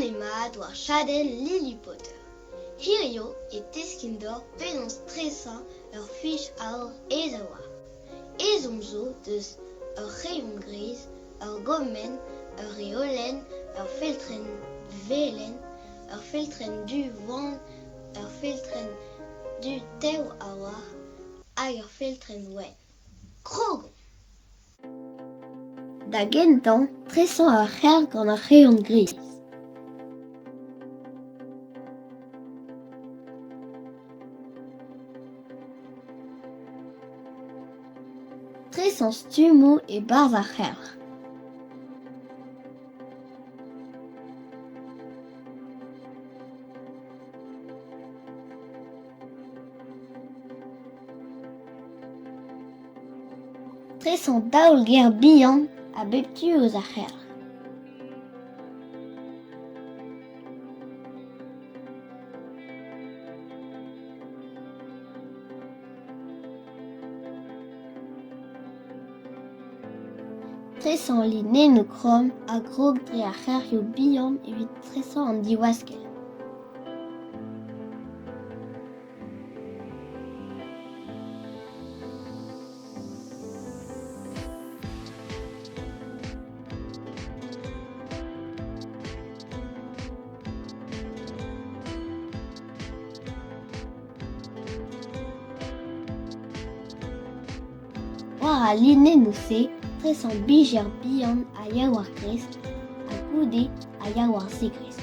Donemat war chadenn Lili Potter. Hirio e teskin deoc'h penaos tresañ ur fich aour aes a-walc'h. Ezhomm zo deus ur c'hreion gris, ur gomenn, ur reolenn, ur feltrenn velen, ur feltrenn du voan, ur feltrenn du tev a-walc'h hag ur feltrenn wenn. Krog omp! Da gentañ, tresañ ar c'herr gant ar c'hreion gris. Tresañ stummoù e-barzh ar c'helc'h. Tresañ daou ger bihan a bep tu eus ar c'helc'h. Tresañ linennoù kromm a grog dre ar c'helc'hioù bihan evit tresañ an divaskell. War al linennoù-se, tresañ bizhier bihan a ya war gresk ha goude a ya war zigresk.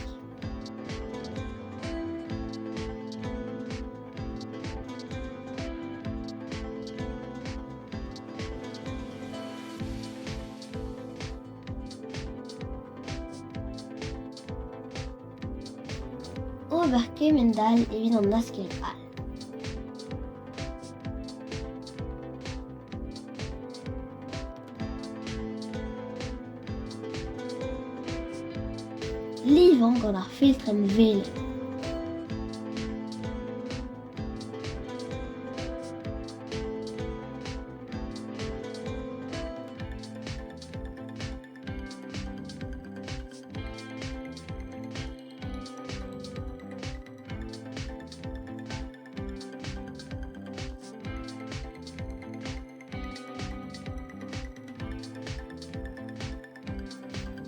Ober kemend-all evit an askell all. Livañ gant ar feltrenn velen.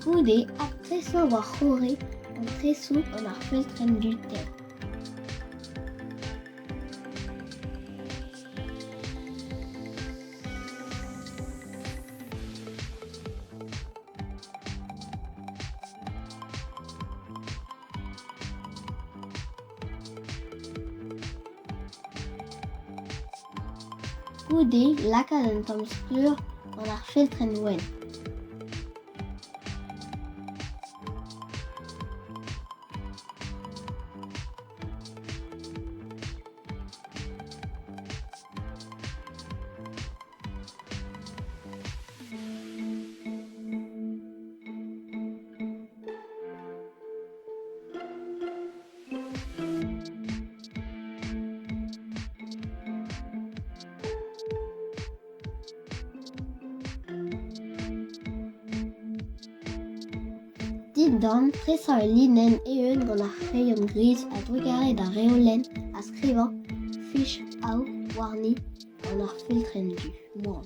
Goude adtresañ war-c'horre an tresoù gant ar feltrenn du tev. Goude lakaat un tamm skleur gant ar feltrenn wenn. Dindan, tresañ ul linenn eeun gant ar c'hreion gris a-drugarez d'ar reolenn ha skrivañ "Fiche aour" warni gant ar feltrenn du moan.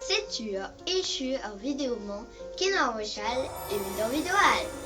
Setu echu ar video-mañ ken ar wech all evit ur video all.